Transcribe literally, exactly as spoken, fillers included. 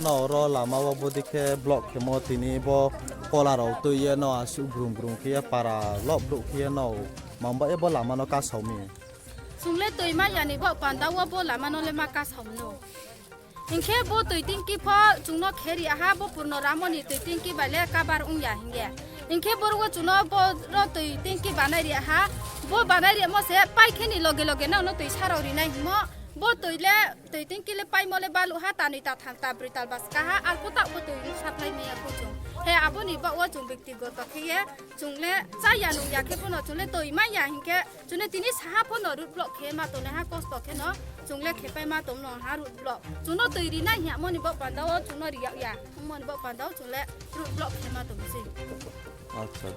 Oro lama o bodi khe block khemo tini bo kola rok twi ye no aswk brum brum khe ye para lop duk khe ye no mamba ebo lama no kasaumi. Chungle twi ma yani bo panda o bo lama no le ma kasaumno. Hinkhe bo twi tingki pho chungno kheri aha bo purno ramoni twi tingki bai le kabar wngya hinge. Hinkhe borok o chungno bo ro twi tingki banai ri aha. Bo banai ri mo se pai kheni loge loge no no twi sarok rinai himo. Bo twi le twi tingki le paimo le balu ha tanwi ta thang ta brwi tal bas kaha alku ta bo twi ruk saplai maya kuchung. He aboni ba o chung bikti goto khe ye chung le cha ya nung ya khe phono chung le twi ma ya hinkhe chung le tini saha phono root block khe ma tongnai ha kosto khe no chung le khe pai ma tong no ha root block. Chung no twi ri nai ya moni bo panda o chung no ri ya ya. Moni bo panda o chung le root block khe ma tong si. Acha,